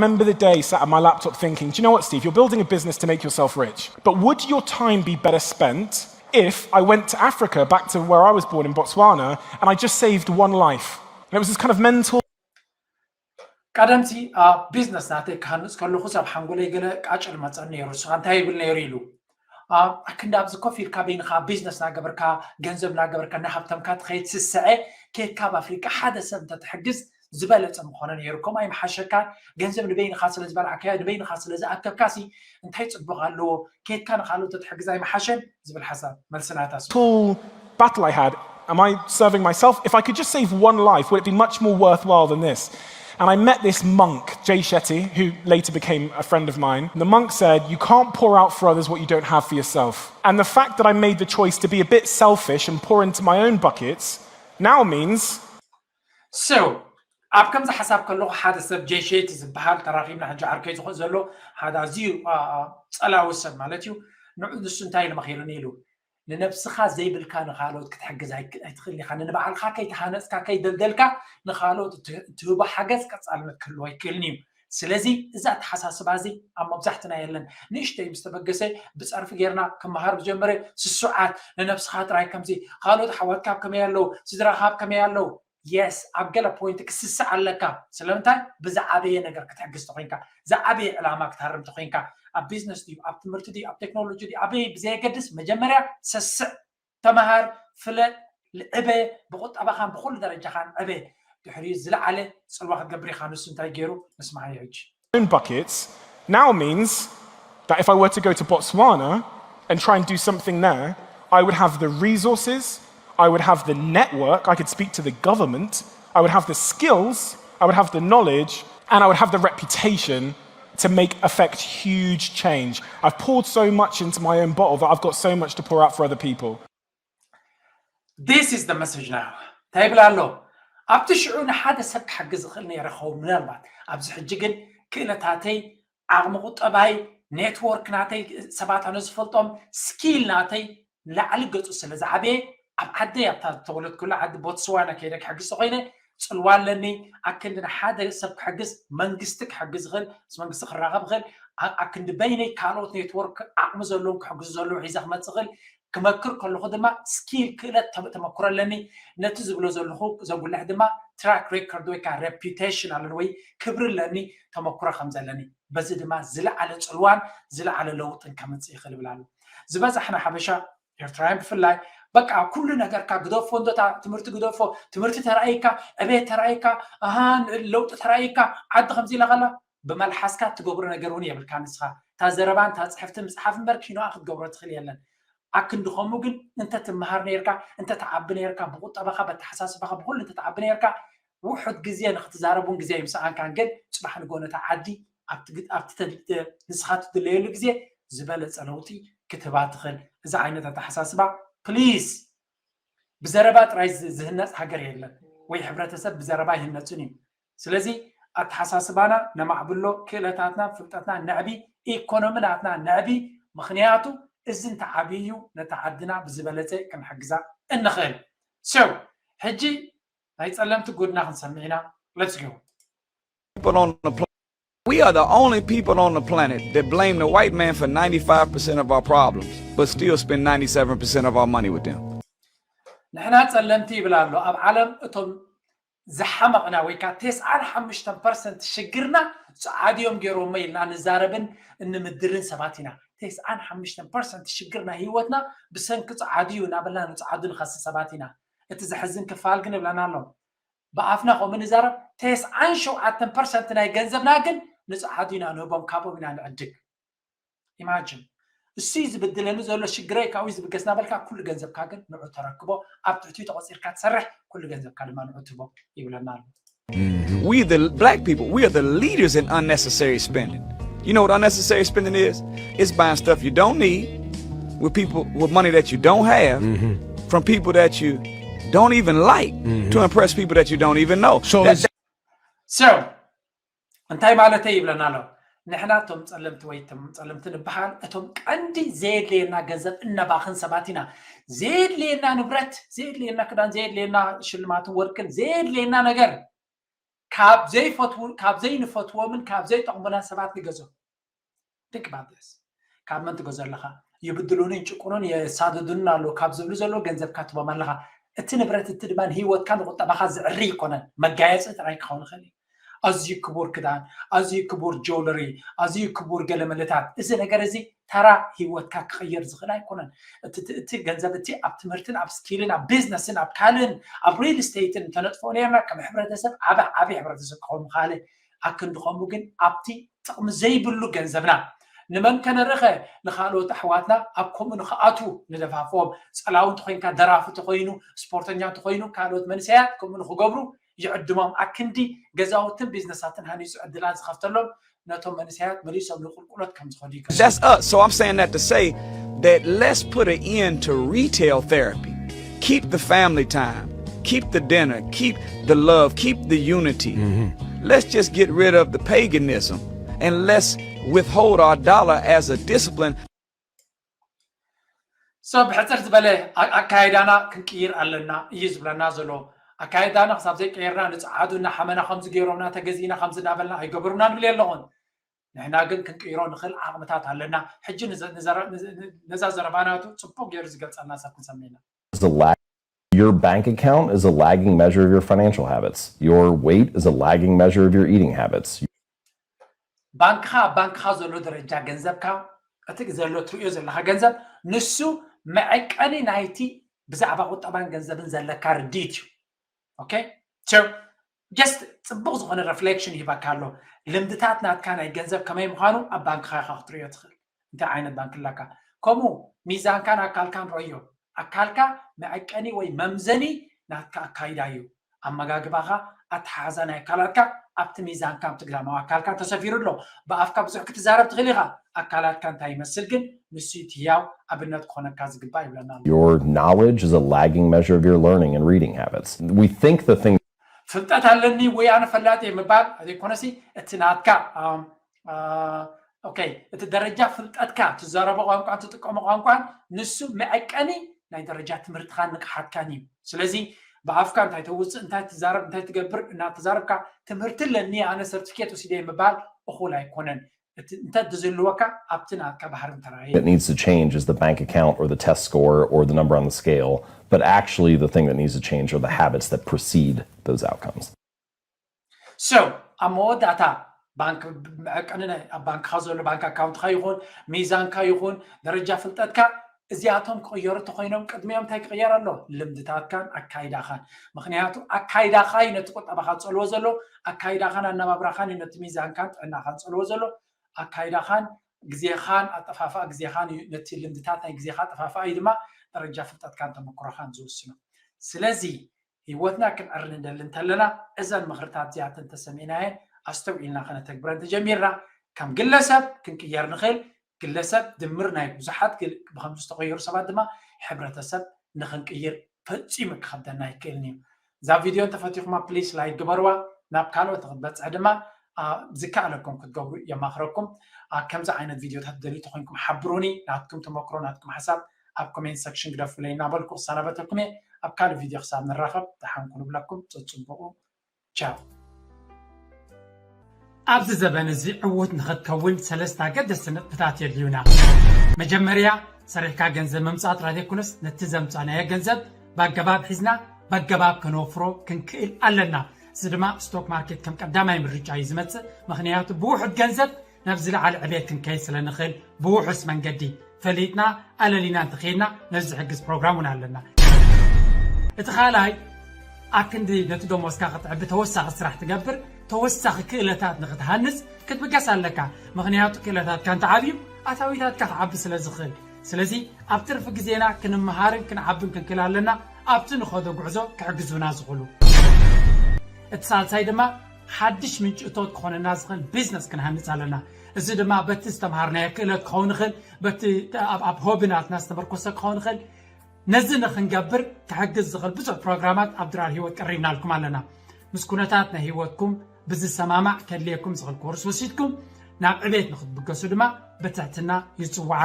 remember the day sat at my laptop thinking, do you know what, Steve? You're building a business to make yourself rich. But would your time be better spent if I went to Africa, back to where I was born in Botswana, and I just saved one life? And it was this kind of mental ቀደምሲ ኣብ ቢዝነስ ናተይ ክሃንፅ ከለኹ ሰብ ሓንጎለይ ገለ ቃጭል መፀኒ ነይሩ። ንስኻ እንታይ ይብል ነይሩ ኢሉ ኣብ ክንዲ ኣብዚ ኮፍ ኢልካ በይንኻ ቢዝነስ ናገበርካ ገንዘብ ናገበርካ እናሃብተምካ ትኸይድ ስስዐ ኬድካ ኣብ ኣፍሪቃ ሓደ ሰብ እንተትሕግዝ ዝበለፀ ምኾነ ነይሩ። ከምኡ ኣይምሓሸካ? ገንዘብ ንበይንኻ ስለ ዝበላዕካዮ ንበይንኻ ስለ ዝኣከብካሲ እንታይ ፅቡቕ ኣለዎ? ኬድካ ንኻልኦት ተትሕግዝ ኣይምሓሸን ዝብል ሓሳብ መልሲ ናታ እሱ። Battle I had. Am I serving myself? If I could just save one life, would it be much more worthwhile than this? And I met this monk, Jay Shetty, who later became a friend of mine. The monk said, you can't pour out for others what you don't have for yourself. And the fact that I made the choice to be a bit selfish and pour into my own buckets now means So ኣብ ከምዚ ሓሳብ ከለኹ ሓደ ሰብ ጄ ሸቲ ዝበሃል ተራኺብና ሕጂ ዓርከይ ዝኾን ዘሎ ሓደ ኣዝዩ ጸላዊ ሰብ ማለት እዩ። ንሱ እንታይ ኢሉ መኺሩኒ ኢሉ ንነብስኻ ዘይብልካ ንኻልኦት ክትሕግዝ ኣይትኽእል ኢኻ። ንንባዕልኻ ከይተሃነፅካ ከይደልደልካ ንኻልኦት እትህቦ ሓገዝ ቀፃልነት ክህልዎ ኣይክእልን እዩ። ስለዚ እዚ ኣተሓሳስባ እዚ ኣብ መብዛሕትና የለን። ንእሽተይ ምስ ተበገሰ ብፀርፊ ጌርና ክመሃር ብጀመረ ስሱዓት ንነብስኻ ጥራይ ከምዚ ካልኦት ሓዋትካ ኣብ ከመይ ኣለዉ ስድራኻ ኣብ ከመይ ኣለዉ የስ ኣብ ገለ ፖይንት ክስስዕ ኣለካ። ስለምንታይ ብዝዓበየ ነገር ክትሕግዝ ተኮይንካ ዝዓበየ ዕላማ ክትሃርም ተኮይንካ ኣብ ቢዝነስ ድዩ ኣብ ትምህርቲ ድዩ ኣብ ቴክኖሎጂ ድዩ ኣበይ ብዘየገድስ መጀመርያ ሰስዕ ተመሃር ፍለጥ ዕበ ብቁጠባኻን ብኩሉ ደረጃኻን ዕበ ድሕሪኡ ዝለዓለ ፅልዋ ክትገብር ኢኻ ንሱ እንታይ ገይሩ ንስማዓዮ ሕጂ own buckets now means that if I were to go to Botswana and try and do something there, I would have the resources, I would have the network, I could speak to the government, I would have the skills, I would have the knowledge, and I would have the reputation to make affect huge change. I've poured so much into my own bottle that I've got so much to pour out for other people. This is the message now. እንታይ ይብል ኣሎ ኣብቲ ሽዑ ንሓደ ሰብ ክሕግዝ ዝኽእል ነይረ ኸውን ምናልባት ኣብዚ ሕጂ ግን ክእለታተይ ዓቕሚ ቁጠባይ ኔትወርክ ናተይ ሰባት ኣነ ዝፈልጦም ስኪል ናተይ ንላዕሊ ገፁ ስለ ዝዓበየ ኣብ ዓደይ ኣብታ ዝተወለድኩላ ዓዲ ቦትስዋና ከይደ ክሕግዝ ተኮይነ ፅልዋ ኣለኒ ኣክንዲ ንሓደ ሰብ ክሕግዝ መንግስቲ ክሕግዝ ይኽእል ምስ መንግስቲ ክራኸብ ይኽእል ኣክንዲ በይነይ ካልኦት ኔትወርክ ዓቕሚ ዘለዎም ክሕግዙ ዘለዉ ሒዘ ክመፅእ ይኽእል ክመክር ከለኹ ድማ ስኪል ክእለት ተመክሮ ኣለኒ ነቲ ዝብሎ ዘለኹ ዘጉልሕ ድማ ትራክ ሬከርድ ወይ ከዓ ሬፒቴሽን ኣለኒ ወይ ክብሪ ኣለኒ ተመክሮ ከም ዘለኒ በዚ ድማ ዝለዓለ ፅልዋን ዝለዓለ ለውጥን ከምፅእ ይኽእል ይብል ኣሎ ዝበዛሕና ሓበሻ ኤርትራውያን ብፍላይ በቃ ኩሉ ነገርካ ግደፎ እንዶ ትምህርቲ ግደፎ ትምህርቲ ተራእይካ ዕቤት ተራእይካ ኣሃ ለውጢ ተራእይካ ዓዲ ከምዚ ኢላ ከላ ብመልሓስካ ትገብሮ ነገር እውን የብልካ ንስኻ እታ ዘረባን እታ ፅሕፍቲ ምፅሓፍ እምበር ኪኖኣ ክትገብሮ ትኽእል የለን ኣክንዲ ከምኡ ግን እንተ ትመሃር ነርካ እንተ ትዓቢ ነርካ ብቁጠባኻ በተሓሳስባኻ ብኩሉ እንተ ትዓቢ ነርካ ውሑድ ግዜ ንክትዛረብ እውን ግዜ ይምስኣንካን ግን ፅባሕ ንጎ ነታ ዓዲ ኣብቲ ንስኻ ትድለየሉ ግዜ ዝበለፀ ለውጢ ክትህባ ትኽእል እዚ ዓይነት ኣተሓሳስባ ፕሊዝ ብዘረባ ጥራይ ዝህነፅ ሃገር የለን ወይ ሕብረተሰብ ብዘረባ ይህነፅን እዩ ስለዚ ኣተሓሳስባና ነማዕብሎ ክእለታትና ፍልጠትና ነዕቢ ኢኮኖሚ ናትና ነዕቢ ምክንያቱ እዚ እንተዓብዩ ነታ ዓድና ብዝበለፀ ክንሕግዛ እንኽእል so ሕጂ ናይ ጸለምቲ ጉድና ክንሰምዕ ኢና let's go people on the planet. We are the only people on the planet that blame the white man for ninety-five percent of our problems, but still spend ninety-seven percent of our money with them. ንሕና ጸለምቲ ይብል ኣሎ ኣብ ዓለም እቶም ዝሓመቕና ወይ ከዓ ተስዓን ሓሙሽተን ፐርሰንት ሽግርና ጸዓድዮም ገይሮሞ ኢልና ንዛረብን እንምድርን ሰባት ኢና ተስዓን ሓሙሽተን ፐርሰንት ሽግርና ህይወትና ብሰንኪ ጸዓድዩ እናበልና ንጸዓዱ ንኸሲ ሰባት ኢና እቲ ዘሕዝን ክፋል ግን እብለና ኣሎ ብኣፍና ከምኡ ንዛረብ ተስዓን ሸውዓተን ፐርሰንት ናይ ገንዘብና ግን ንጸዓዱ ኢና ንህቦም ካብኦም ኢና ንዕድግ ኢማጅን እሱ ዝብድለኒ ዘሎ ሽግረይ ካብኡ ዝብገስ ናበልካ ኩሉ ገንዘብካ ግን ንዑ ተረክቦ ኣብ ትሕቲኡ ተቆፂርካ ትሰርሕ ኩሉ ገንዘብካ ድማ ንዑ ትቦ ይብለና ኣሎ We the black people, we are the leaders in unnecessary spending. You know what unnecessary spending is? It's buying stuff you don't need with people with money that you don't have from people that you don't even like to impress people that you don't even know. So, that, so እንታይ ማለተይ ይብለና ኣሎ ንሕና እቶም ጸለምቲ ወይ ጸለምቲ ንበሃል እቶም ቀንዲ ዘየድልየና ገንዘብ እነባኽን ሰባት ኢና ዘየድልየና ንብረት ዘየድልየና ክዳን ዘየድልየና ሽልማትን ወርቅን ዘየድልየና ነገር ካብ ዘይፈትዉ ካብ ዘይንፈትዎምን ካብ ዘይጠቕሙና ሰባት ንገዞ። Think about this። ካብ መን ትገዞ ኣለኻ? ይብድሉንን ጭቁኑን የሳድዱንን ኣለዉ ካብ ዝብሉ ዘለዉ ገንዘብካ ትቦም ኣለኻ። እቲ ንብረት እቲ ድማ ንህይወትካ ንቁጠባኻ ዝዕሪ ይኮነን፣ መጋየፂ ጥራይ ክኸውን ይኽእል እዩ። ኣዝዩ ክቡር ክዳን፣ ኣዝዩ ክቡር ጆለሪ፣ ኣዝዩ ክቡር ገለመለታት፣ እዚ ነገር እዚ ተራ ህይወትካ ክቕይር ዝኽእል ኣይኮነን። እቲ እቲ ገንዘብ እቲ ኣብ ትምህርትን ኣብ ስኪልን ኣብ ቢዝነስን ኣብ ካልእን ኣብ ሪል ስቴትን እንተነጥፍኦ ነርና ከም ሕብረተሰብ ዓበ ዓብዪ ሕብረተሰብ ክኸውን ምኽኣለ ኣክንዲ ከምኡ ግን ኣብቲ ጥቕሚ ዘይብሉ ገንዘብና ንመን ከነርኸ ንኻልኦት ኣሕዋትና ኣብ ከምኡ ንኽኣትዉ ንደፋፍኦም። ጸላዊ እንተኾይንካ ደራፊ እንተኾይኑ ስፖርተኛ እንተኾይኑ ካልኦት መንሰያት ከምኡ ንኽገብሩ ይዕድሞም ኣክንዲ ገዛውትን ቢዝነሳትን ሃኒጹ ዕድላት ዝኸፍተሎም ነቶም መንሰያት መሊሶም ንቁልቁሎት ከም ዝኸዱ ይገብር። That's us. So I'm saying that to say that let's put an end to retail therapy. Keep the family time. Keep the dinner. Keep the love. Keep the unity. Let's just get rid of the paganism and let's withhold our dollar as a discipline. So ብሕፅር ዝበለ ኣካይዳና ክንቅይር ኣለና እዩ ዝብለና ዘሎ። ኣካይዳና ክሳብ ዘይቀየርና ንፀዓዱ እናሓመና ከምዚ ገይሮምና ተገዚእና ከምዚ እናበልና ኣይገበሩና ንብል ኣለኹን። ንሕና ግን ክንቅይሮ ንኽእል ዓቕምታት ኣለና። ሕጂ ነዛ ዘረባናቱ ፅቡቅ ገይሩ ዝገልፀልና ሰብ ክንሰምዕ ኢና። Your bank account is a lagging measure of your financial habits. Your weight is a lagging measure of your eating habits. ባንክኻ ኣብ ባንክኻ ዘሎ ደረጃ ገንዘብካ እቲ ዘሎ ትሪኦ ዘለካ ገንዘብ ንሱ መዐቀኒ ናይቲ ብዛዕባ ቁጠባን ገንዘብን ዘለካ ርድኢት እዩ። Okay? So just ፅቡቅ ዝኾነ reflection ይህበካ ኣሎ። ልምድታት ናትካ ናይ ገንዘብ ከመይ ምዃኑ ኣብ ባንክኻ ኢኻ ክትሪኦ ትኽእል። እንታይ ዓይነት ባንክ ኣለካ? ከምኡ ሚዛንካን ኣካልካን ረዮ። ኣካልካ መዐቀኒ ወይ መምዘኒ ናትካ ኣካይዳ እዩ። ኣመጋግባኻ ኣተሓሕዛ ናይ ኣካላትካ ኣብቲ ሚዛንካ ኣብቲ ግዳማዊ ኣካልካ ተሰፊሩ ኣሎ። ብኣፍካ ብዙሕ ክትዛረብ ትኽእል ኢኻ። ኣካላትካ እንታይ ይመስል ግን ንሱ እቲ ህያው ኣብነት ክኾነካ ዝግባእ ይብለና ኣሎ። Your knowledge is a lagging measure of your learning and reading habits. We think the thing ፍልጠት ኣለኒ ወይ ኣነ ፈላጥ እየ ምባል ዘይኮነሲ እቲ ናትካ okay እቲ ደረጃ ፍልጠትካ ትዛረቦ ቋንቋን ትጥቀሞ ቋንቋን ንሱ መዐቀኒ ናይ ደረጃ ትምህርትኻን ንቕሓትካን እዩ። ስለዚ ብኣፍካ እንታይ ተውፅእ እንታይ ትዛረብ እንታይ ትገብር እናተዛረብካ ትምህርቲ ኣለኒ ኣነ ሰርቲፊኬት ወሲደ ምባል እኹል ኣይኮነን። እንተ ዝህልወካ ኣብቲ ናትካ ባህርን ተራእየ። It needs to change is the bank account or the test score or the number on the scale, but actually the thing that needs to change are the habits that precede those outcomes. So ኣብ መወዳእታ ባንክ መዐቀኒ ኣብ ባንክኻ ዘሎ ባንክ ኣካውንትካ ይኹን ሚዛንካ ይኹን ደረጃ ፍልጠትካ እዚኣቶም ክቕየሩ እንተኮይኖም ቅድሚኦም እንታይ ክቕየር ኣሎ? ልምድታትካን ኣካይዳኻን። ምክንያቱ ኣካይዳኻ እዩ ነቲ ቁጠባኻ ዝፀልዎ ዘሎ፣ ኣካይዳኻን ኣነባብራኻን እዩ ነቲ ሚዛንካን ጥዕናኻን ዝፀልዎ ዘሎ። ኣካይዳኻን ግዜኻን ኣጠፋፍኣ ግዜኻን እዩ ነቲ ልምድታት ናይ ግዜኻ ኣጠፋፍኣ እዩ ድማ ደረጃ ፍልጠትካን ተመክሮኻን ዝውስኖ። ስለዚ ህይወትና ክንዕሪ ንደሊ እንተለና እዘን ምኽርታት እዚኣተን ተሰሚዕናየን ኣስተውዒልና ከነተግብረን ተጀሚርና ከም ግለሰብ ክንቅየር ንኽእል። ግለሰብ ድምር ናይ ብዙሓት ብከምዚ ዝተቐየሩ ሰባት ድማ ሕብረተሰብ ንኽንቅይር ፈፂሙ ክኸብደና ኣይክእልን እዩ። እዛ ቪድዮ እንተፈቲኹማ ፕሊስ ላይክ ግበርዋ። ናብ ካልኦት ንክትበፅሕ ድማ ዝከኣለኩም ክትገብሩ የማኽረኩም። ከምዚ ዓይነት ቪድዮታት ደልዩ ተኮይንኩም ሓብሩኒ። ናትኩም ተመክሮ ናትኩም ሓሳብ ኣብ ኮሜንት ሰክሽን ግደፉለይ እናበልኩ ክሰናበተኩም እየ። ኣብ ካልእ ቪድዮ ክሳብ ንራኸብ ደሓን ኩኑ ብለኩም። ፅፅቡቁ ቻው። ኣብዚ ዘበን እዚ ዕዉት ንኽትከውን ሰለስተ ኣገደስቲ ነጥብታት የድልዩና። መጀመርያ ሰሪሕካ ገንዘብ ምምፃእ ጥራይ ዘይኮነስ ነቲ ዘምፃእናዮ ገንዘብ ብኣገባብ ሒዝና ብኣገባብ ከነወፍሮ ክንክእል ኣለና። እዚ ድማ ስቶክ ማርኬት ከም ቀዳማይ ምርጫ እዩ ዝመፅእ። ምኽንያቱ ብውሑድ ገንዘብ ናብ ዝለዓለ ዕቤት ክንከይድ ስለ ንኽእል ብውሑስ መንገዲ ፈሊጥና ኣለሊና እንተኸይድና ነዚ ዝሕግዝ ፕሮግራም እውን ኣለና። እቲ ካልኣይ ኣብ ክንዲ ነቲ ደሞዝካ ክትዕቢ ተወሳኺ ስራሕ ትገብር ተወሳኺ ክእለታት ንክትሃንፅ ክትብገስ ኣለካ። ምኽንያቱ ክእለታትካ እንተዓብዩ ኣታዊታትካ ክዓቢ ስለ ዝኽእል። ስለዚ ኣብ ትርፊ ግዜና ክንመሃርን ክንዓብን ክንክእል ኣለና ኣብቲ ንኸዶ ጉዕዞ ክሕግዙና ዝኽእሉ። እቲ ሳልሳይ ድማ ሓድሽ ምንጪ እቶት ክኾነና ዝኽእል ቢዝነስ ክንሃንፅ ኣለና። እዚ ድማ በቲ ዝተምሃርናዮ ክእለት ክኸውን ይኽእል፣ በቲ ኣብ ሆቢ ናትና ዝተመርኮሰ ክኸውን ይኽእል። ነዚ ንክንገብር ክሕግዝ ዝኽእል ብዙሕ ፕሮግራማት ኣብ ድራር ህይወት ቀሪብናልኩም ኣለና። ምስ ኩነታት ናይ ህይወትኩም ብዝሰማማዕ ከድልየኩም ዝኽእል ኮርስ ወሲድኩም ናብ ዕቤት ንክትብገሱ ድማ ብትሕትና ይፅዋዕ።